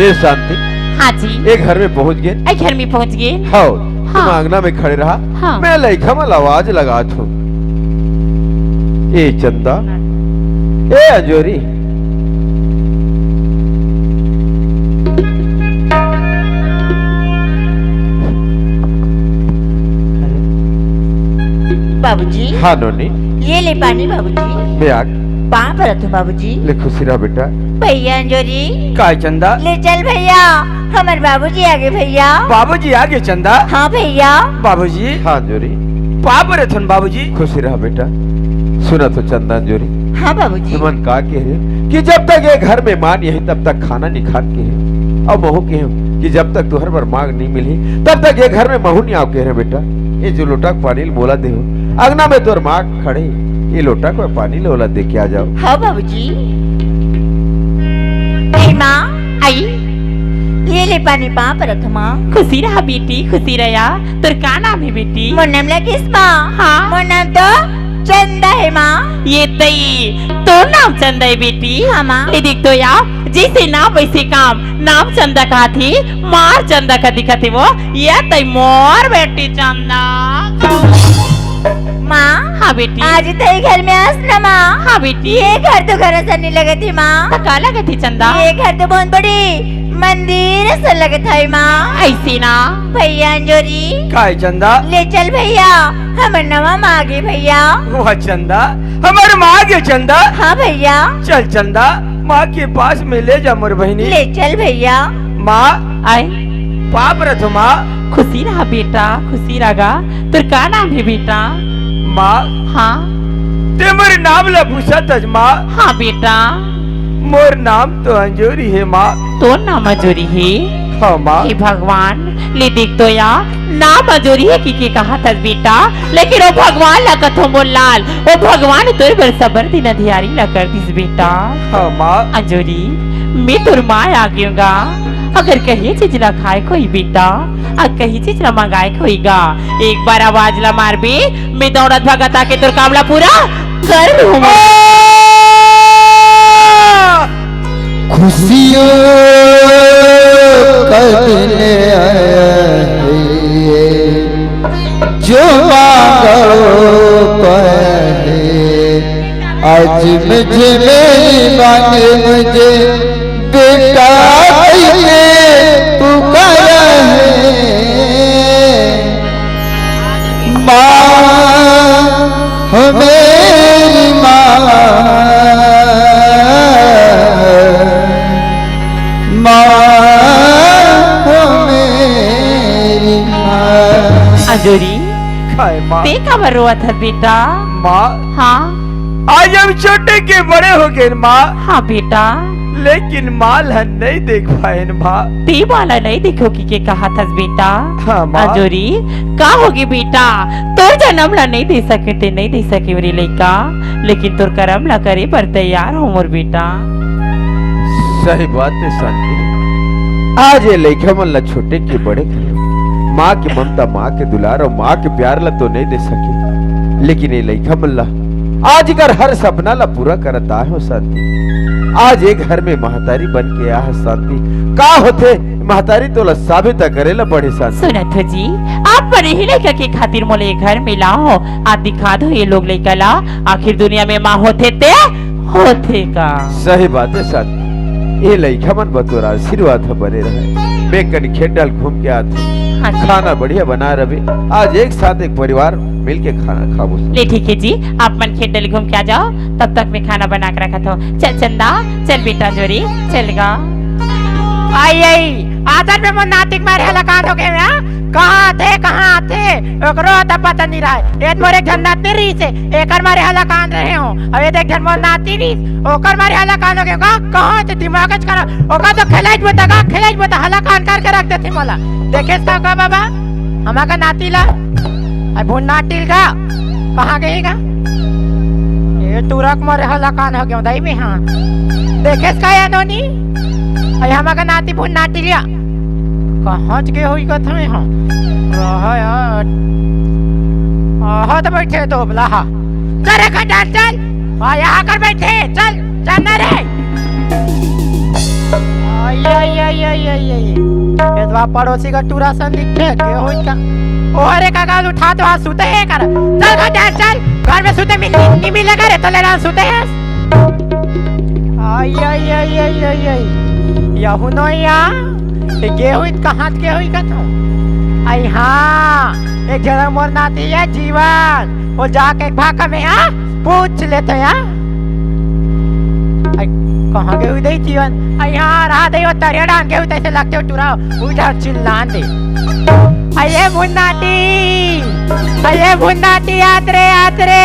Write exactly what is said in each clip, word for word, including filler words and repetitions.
ए शांति, हाँ जी। ए घर में पहुंच गे? ए घर में पहुंच गे? हव, हाँ। तुम अंगना में खड़े रहा, हाँ। मैं लइका मन ला आवाज लगात हूँ। ए चंदा, ए अंजोरी। बाबूजी। हाँ नोनी। ये ले पानी बाबूजी। मैं आ पाँव परत हूँ बाबूजी। ले खुशी रहा बेटा। भैया अंजोरी। काय चंदा? ले चल भैया, हमर बाबूजी आगे भैया। बाबूजी आगे चंदा? हाँ भैया। बाबूजी। हाँ अंजोरी। पाँव परत हन बाबूजी। खुशी रहा बेटा। सुना तो चंदा अंजोरी। हाँ बाबूजी। तुमन का कहे कि जब तक ये घर में माँ नहीं तब तक खाना नहीं खात कहे। अब महू कहे कि जब तक तुहर बर माँ नहीं मिली तब तक ये घर में महू नहीं आव कहे बेटा। ये जो लोटा पानी ल मोला देहू, अंगना में तोर माँ खड़े, ये लोटा को पानी ल ओला दे के आ जाव। हाँ बाबूजी। ए माँ, आई। ये ले पानी पाँव परत हूँ माँ। खुशी रहा बेटी, खुशी रहा। तोर का नाम हे बेटी? मोर नाम लगिस माँ। हाँ। मोर नाम तो चंदा हे माँ। ये तई, तोर नाम चंदा हे बेटी? हाँ माँ। ये देख तो या, जैसे नाम वैसे काम। नाम चंदा कहाथे, मार चंदा का दिखत हे वो। ये तई मोर बेटी चंदा। माँ। हाँ बेटी। आज तई घर में आस ना माँ। हाँ बेटी। ये घर तो घर असन नहीं लगत हे माँ। त का लगत हे चंदा? ये घर तो बहुत बड़ी मंदिर असन लगत हे माँ। ऐसे ना। भैया अंजोरी। काय चंदा? ले चल भैया, हमर नवा माँ आगे भैया। वाह चंदा, हमर माँ आगे चंदा। हाँ भैया। चल चंदा, माँ के पास में ले जा मोर बहिनी। ले चल भैया। माँ। आय। पाँव परत हूँ माँ। खुशी रहा बेटा, खुशी रहा। तोर का नाम हे बेटा? माँ। हाँ। ते मोर नाम ला पूछत हस माँ। हाँ बेटा। मोर नाम तो अंजोरी हे माँ। तोर नाम अंजोरी हे? हाँ माँ। हे भगवान, ले देख तो या, नाम अंजोरी हे कहिके कहत हस बेटा, लेकिन ओ भगवान ला कथों मोर लाल, ओ भगवान तोर बर सबर दिन अंधियारी ला कर दिस बेटा। हाँ माँ। अंजोरी, मैं तोर माँ आगे हूँ गा, अगर कहीं चीज ला खाए के होही बेटा, अउ कहीं चीज ला मंगाए के होही गा, एक बार आवाज ला मारबे, मैं दौड़त भागत आके तोर काम ला पूरा कर दूँ। खुशियों का दिन आया है, जो मांगो पाए। आज मुझे मेरी माँ ने मुझे बेटा कह के पुकारा है। माँ हो मेरी माँ, माँ हो मेरी माँ। अंजोरी, काय माँ? ते काबर रोवत हस बेटा? माँ, हाँ। आज हम छोटे के बड़े हो गए माँ। हाँ बेटा। लेकिन माँ ला नहीं देख पाएन माँ। ते माँ ला नहीं देखो कहिके कहत हस बेटा? हाँ माँ। अंजोरी, का होगे बेटा? तोर जनम ला नहीं दे सके, ते नहीं दे सके मोर लइका, लेकिन तोर करम ला करे बर तैयार हो मोर बेटा। सही बात हे शांति, आज ये लइका मन ला छोटे के बड़े करे, माँ के ममता, माँ के दुलार अउ माँ के प्यार ला तो नहीं दे सके, लेकिन ये लइका मन ला आज कर हर सपना ला पूरा करत आए हो शांति। आज एक घर में महतारी बन के आए हो शांति। का होथे महतारी, तोला साबित करे ला पड़ही शांति। सुनत हो जी, आप मन ही लइका के खातिर मोला ये घर में लाओ, आप दिखा दो ये लोग लइका ला, आखिर दुनिया में माँ होथे ते होथे का? सही बात हे शांति, ये लइका मन बर तोर आशीर्वाद ह बने रहे। मैं कनी खेत डाल घूम के आत हूँ। हाँ जी। खाना बढ़िया बना रवि, आज एक साथ एक परिवार मिल के खाना खाबो। ले ठीक हे जी, आप मन खेत डाल घूम के आ जाओ, तब तक मैं खाना बना के रखत हूँ। चल चंदा, चल बेटा जोरी, चल गा। आई, आई, आदर में मोर नातिक मारे हला कांड हो गए ना। कहाँ आथे, कहाँ आथे, ओकरो तो पता नहीं रहे। ए मोर एक झन नाती रहिस हे, एकर मारे हला कांड रहे हो। अब ये देख झन मोर नाती रहिस, ओकर मारे हला कांड हो गए का? कहाँ से दिमाग च खराब, ओकर तो खेलाइच बता का, खेलाइच बता, हला कांड करके रख देथे मोला। देखेस का, का बाबा, हमा का नाती ला, अब भुन नाटी ल का, कहाँ गए का? ये टुरक मोर हला कांड हो गए, दई में हाँ। देखेस का या नोनी, अब हमा का नाती भुन नाटी लिया। कहाँ च गे होई कथमे हम? रहा यार। आहा तो बैठे तो बला हा। चल रे खटार चल। आ यहाँ कर बैठे, चल, चल ना रे। आई, आई, आई। ये, ये, ये, ये। ये तो आप पड़ोसी का टूरा सन दिखथे, के होई का? ओ, अरे काका, उठा तो आज सुते हे कर। चल घर, चल, चल। घर में सुते मिल-, नहीं मिलेगा रे, तो लेना सुते हे। आई, आई, आई, आई, आई, आई। यहू नो या। ये गे होई, कहाँ के होई का तो? आई हाँ, एक जगह मोर नाती है जीवन। वो जाके एक भाखा में, हाँ? पूछ लेते हैं, हाँ? आई, कहाँ गे हुई दे जीवन? आई, हाँ, रहा दे, वो तरिया डांग गे हुई, तैसे लगते हो टुरा, उधर चिल्लान दे। अये भुन्नाटी, अये भुन्नाटी, आत रे, आत रे।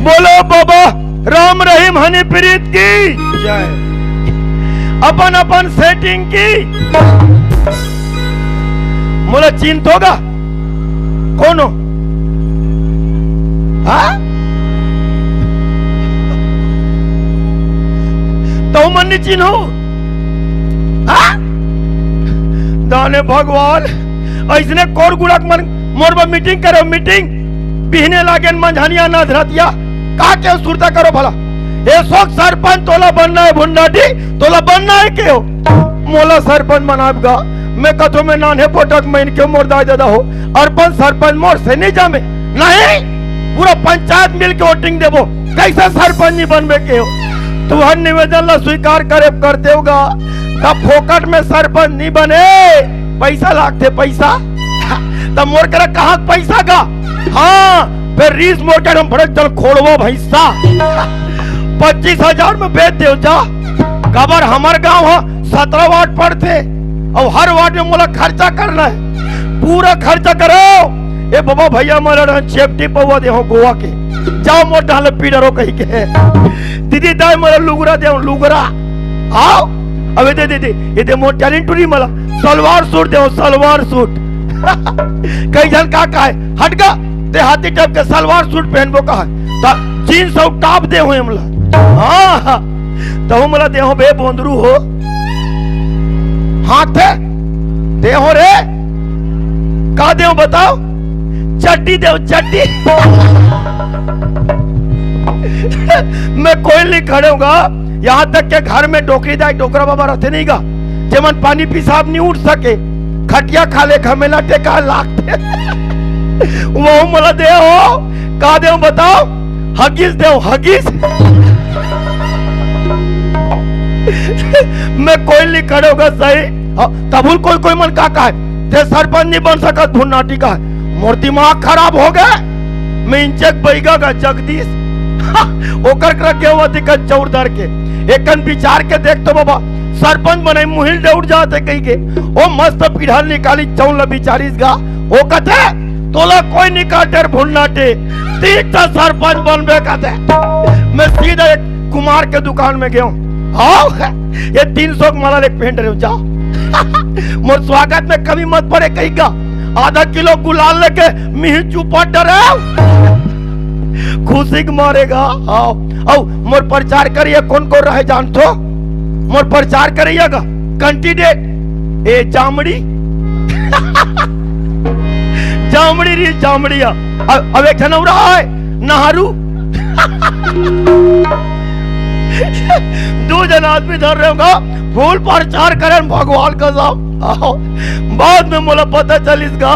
बोलो बाबा राम रहीम हनी प्रीत की। जय। अपन अपन सेटिंग की। मोला चिंत होगा कोनो? हाँ? तो मन नहीं चिन्हो? हाँ? दाने भगवान, ऐसने कोर गुड़क मन मोर बर मीटिंग करो, मीटिंग। बिहने लागेन मंझनिया ना धरतिया, का के सुरता करो भला। ए सोक सरपंच तोला बनना है भुन्नाटी, तोला बनना है के हो? मोला सरपंच बनाब गा, मैं कथो में नान्हे पोटक में इनके मोर दाई दादा हो, अरपन सरपंच मोर से नहीं जामे। नहीं, पूरा पंचायत मिल के वोटिंग देबो, कैसे सरपंच नहीं बनबे के हो? तुहर निवेदन ला स्वीकार करे कर देवगा, तब फोकट में सरपंच नहीं बने, पैसा लागथे पैसा। तब मोर करा कहाँ पैसा का? हाँ, फिर रीस मोर के हम भड़क जल खोड़वा भैंसा। पच्चीस हजार में बेच देव जा, काबर हमर गांव ह सतरा वार्ड पड़थे, अउ हर वार्ड में मोला खर्चा करना है, पूरा खर्चा करो। ए बाबा भैया, मोला रहन चेपटी पौवा देहो गोवा के, जाओ मोर डाल पीडरो कही के। दीदी दाई मोला लुगरा देहो, लुगरा। आओ, अबे दे दीदी, ये दे मोर टैलेंट टूरी मला, सलवार सूट देहो, सलवार सूट। कई झन का कहे, हट गा, ते हाथी टाइप के सलवार सूट पहनबो कहे, ता जींस अउ टॉप देहो हमला। हाँ, हाँ। तहु मोला देहो बे बोंदरू हो। हाथे देहो रे। का देहो बताओ? चड्डी देहो, चड्डी। मैं कोई नहीं खड़े होगा। यहाँ तक के घर में डोकरी दाई डोकरा बाबा रहते नहीं गा, जेमन पानी पेशाब नहीं उठ सके, खटिया खाले घमेला टेका लागते। वो मोला देहो, का देहो बताओ? हगीज देहो, हगीज। मैं कोई नहीं खड़े होगा सही। हाँ, तबुल कोई कोई मन का कहे, ते सरपंच नहीं बन सकत, भुन्नाटी कहे। मोर दिमाग खराब हो गए। मैं इंचक बैगा का जगदीश। ओकर करा के हुआ दिक्कत चौर दर के। एकन विचार के देख तो बाबा, सरपंच बनाई मुहिल डे उठ जाते कही के। ओ मस्त पीढ़ल निकाली चौल बिचारीस गा। ओ कथे, तोला कोई निकाटे रे भुन्नाटे, तीन ठा सरपंच बनबे कथे। मैं सीधा एक कुमार के दुकान में गयो। आओ, ये तीन सौ के माला लेके पहन रहे हो, जाओ। मोर स्वागत में कमी मत पड़े कही का। आधा किलो गुलाल लेके मिही चुपा डरे। खुशी के मारेगा। आओ, आओ, मोर प्रचार करिए, कौन कौन रहे जानथो? मोर प्रचार करिएगा, कैंडिडेट, ए जामड़ी। जामड़ी री जामड़िया। अब, अब एक ठन और है, नहरू। दो जन आदमी धर रहे होगा, फूल प्रचार करन भगवान कसम। आओ, बाद में मोला पता चलिस गा,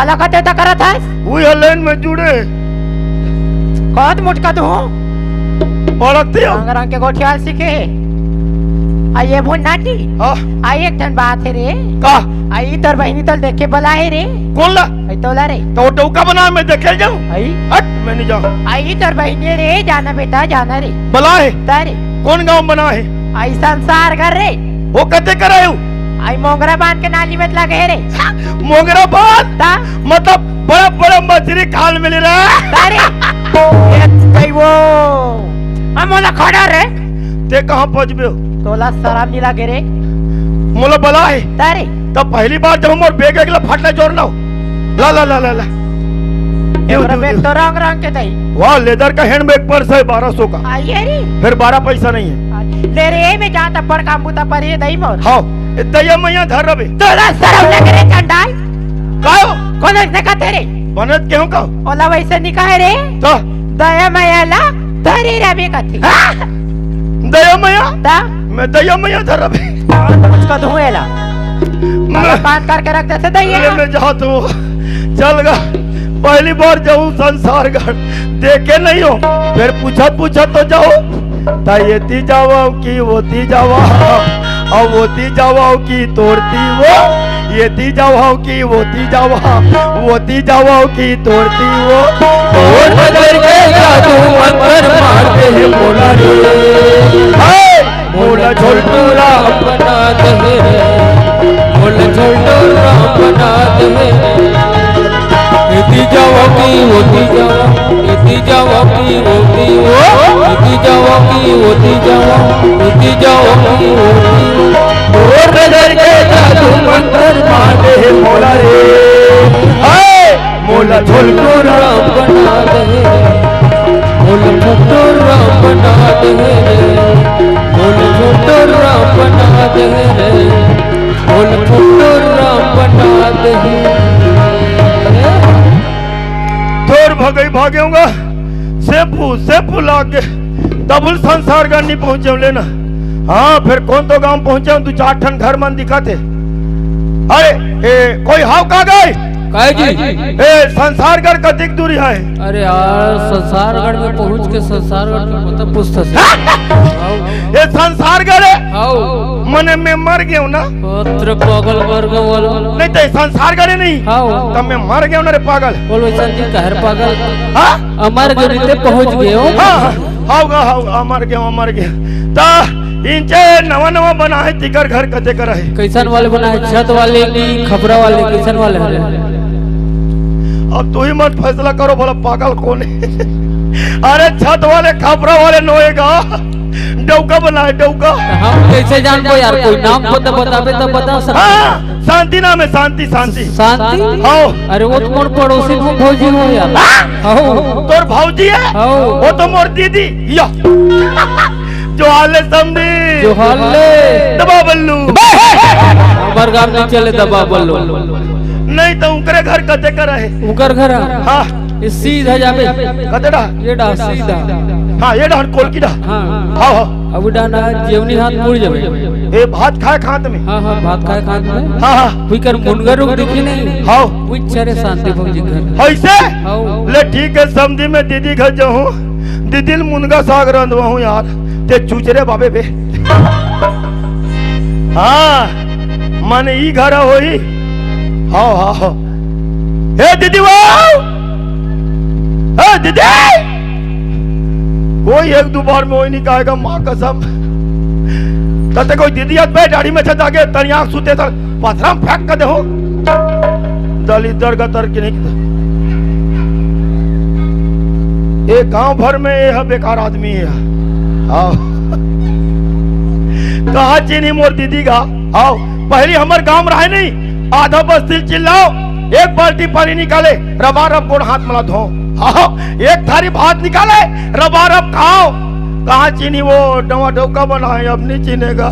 काला का देवता करत हस? उही ह लाइन में जुड़े। कौन मुटका तू? पड़कती हो। रंग रंग के गोठियाल सीखे हे। आ ये भुन नाटी। हाँ। आ एक ठन बात हे रे। का? आ ई तोर बहिनी तोल देखे बला हे रे। कोन ला? आई तोला रे। तो डौका बना, मैं देखे जाऊं? आई? हट, मैं नहीं जाऊं। आई तोर बहिनी रे, जाना बेटा, जाना रे। बला हे? तारे। कोन गांव बना हे? आई संसार घर रे। वो कते करायू? आई मोंगरा बांध के नाली में लगे हे रे। मोंगरा बांध? ता? मतलब बड़ा बड़ा मछली खाल मिले रे। तारे। ए, कई वो। हम मोला खड़ा रे। ते कहाँ पहुंचबे हो? तोला शराब नहीं लागे रे। मोला बला हे। तारे। तब पहली बार जब मोर बैग एक ला फाटला जोर ना हो। ला, ला, ला, ला, ला। दे, एकरा दे, बैग दे। तो रंग रंग के दई। वाह, लेदर का हैंडबैग पर्स है बारह सौ का। आइए रे। फिर बारह पैसा नहीं है। ले रे, मैं जात अब्बड़ काम बुता पर ये दई मोर। हाँ, ए दया मैया धर रबे। तोला शरम लगे रे चंडाल। कायो? कोन अइसने कथे रे? बनत केहू का? ओला वैसे नहीं कहे रे। तो? दया मैया ला धरे रबे कथे। हाँ? दया मैया? ता? मैं दया मैया धर रबे। कुछ का धुएला। मैं काला कान करके रख देते दई ले, है। मैं जात हूँ। चल गा। पहली बार जाऊँ संसार घर। देखे नहीं हो। फिर पूछत पूछत तो जाओ। ता येती जावा कि वोती जावा, अउ वोती जावा कि तोरती वो, येती जावा कि वोती जावा, वोती जावा कि तोरती वो। तोर नजर के जादू मंतर मार दे हे मोला रे। हे! मोला झोलटू राम बना दे रे, मोला झोलटू राम बना दे रे। एती जावा की ओती जावा, एती जावा की ओती ओ, एती जावा की ओती जावा, एती जावा की ओती ओ। तोर नजर के जादू मंतर मार दे हे मोला रे। हाय, मोला झोलटू राम बना दे, मोला झोलटू राम बना दे, मोला झोलटू राम बना दे। तबुल संसारगढ़ नहीं पहुंचे ले ना। हाँ, फिर कोन तो गांव पहुंचे, दू चार ठन घर मन दिखत हे। अरे, ए, कोई हाव का गए? काय जी? ए, संसारगढ़ कतिक दूरी हे? अरे यार, संसारगढ़ में पहुंच के संसारगढ़ के पता पूछता से। ये संसारगढ़ हे? हाव। मने मैं मर गयो ना। अरे पागल मर गयो वाला। नहीं तो ये संसारगढ़ हे नहीं। हाव। तब मैं मर गयो ना रे पागल। बोल वैसा जी, कहर पागल। हाँ? अमर गिरी ते पहुंच गयो। हाँ, हाँ, हाव गा, हाव गा, अमर गयो, अमर गयो। ता इंचे नवा नवा बना हे, तिकर घर कते कर हे? कैसन वाले बना हे, छत वाले की खपरा वाले, कैसन वाले हरे? अब तू ही मत फैसला करो, भला पागल कोन हे। अरे छत वाले, खपरा वाले नोहे गा, डौका बना हे, डौका। हम कैसे जानबो यार, कोई नाम को तो बताबे तब बता सकते। हाँ, शांति नाम हे, शांति, शांति। शांति? हाव। अरे वो तो मोर पड़ोसी हो, भौजी हो यार। हाँ? हाव। तोर भौजी हे? हाव। वो तो मोर दीदी। या। जोहार ले समधी। जोहार ले। दबा बल्लू। हमर गांव नहीं चले दबा बल्लू। नहीं तो उनकरे घर कते कर हे? उनकर घर हे? हाँ। ये सीधा जाबे। कते डा? ये डा सीधा। हाँ, ये डा कोलकी डा। हाँ। हाँ, हाँ। अब डा ना जेवनी हाथ मुड़ जाबे। ए, भात खाए खात में। हाँ, हाँ, भात खाए खात में। हाँ, हाँ। कोई कर मुनगा रुख दिखी नहीं। हाव। कोई चरे शांति भौजी घर। ऐसे? हाव। ले ठीक हे, समधी मैं दीदी घर जाहूँ। दीदी ल मुनगा साग रंधवाहूँ यार। ते चुचरे बाबे बे। हाँ, मन ई घर होही। हाव, हाव, हाव। ए दीदी वो! ए दीदी! कोई एक दो बार में वही नहीं कहेगा, माँ कसम। तते कोई दीदी हाथ बैठ, आड़ी में छत आगे, तनिया सुते तर, पथरा में फेंक कर दे हो। दलिद्दर गतर के नहीं। ये गांव भर में ये ह बेकार आदमी हे। हाव। कहाँ चीन्ही मोर दीदी गा? हाव, पहली हमर गांव रहे नहीं, आधा बस्ती ल चिल्लाओ, एक बाल्टी पानी निकाले, रबा रब गोड़ हाथ मला धो। हाव, एक थारी भात निकाले, रबा रब खाओ। कहाँ चीन्ही वो नवा डौका बना हे, अब नहीं चीन्हे गा।